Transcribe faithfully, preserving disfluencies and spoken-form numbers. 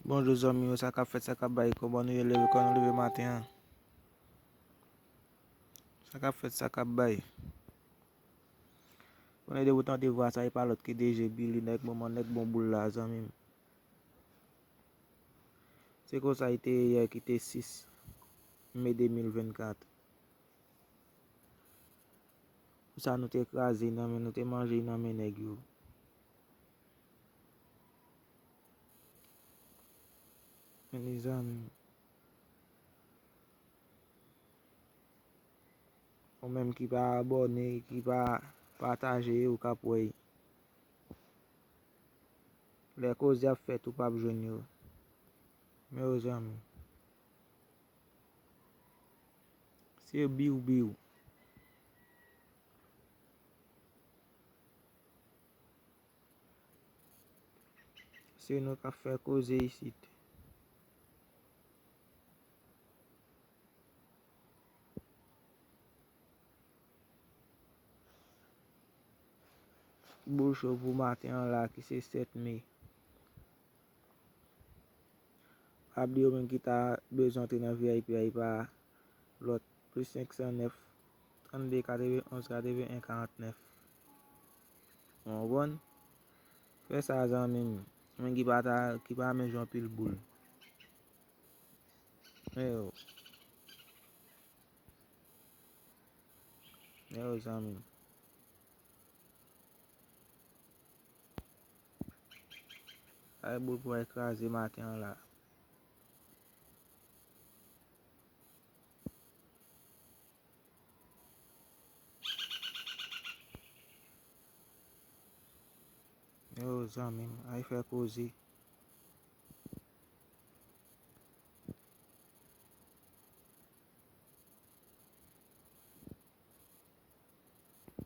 Bonjou zanmi yo, sa k ap fèt, sa k ap bay, kòman nou ye, leve, kòman nou leve maten an? Sa k ap fèt, sa k ap bay? Konnen depi w tande vwa sa, e pa lòt ke D J Billy, nèg manman, nèg bon boul la, zanmi m. Se konsa li te ye yè ki te sis me de mil vennkat. Pou sa nou te kraze nan men, nou te manje nan men nèg yo. Men mezanmi, ou menm ki pa abòne, ki pa pataje, ou k ap wè. Lè koze ap fèt, ou p ap jwenn yo. Men yo zanmi. Se biw biw. Se nou k ap fè koze isit. Boul cho pou maten an la ki se sèt me. Pa bliye ou menm ki ta bezwen antre nan V I P a, e pa lòt, plis senk san nèf, trannde, katreven onz, katreven en, karant nèf. Ou konprann? Fè sa zanmi m. Ou menm ki pa ta, ki pa menm jan pil boul. Men yo. Men yo zanmi m. Ay boul pou al kraze maten an la. Yo zanmi m, ay fè koze.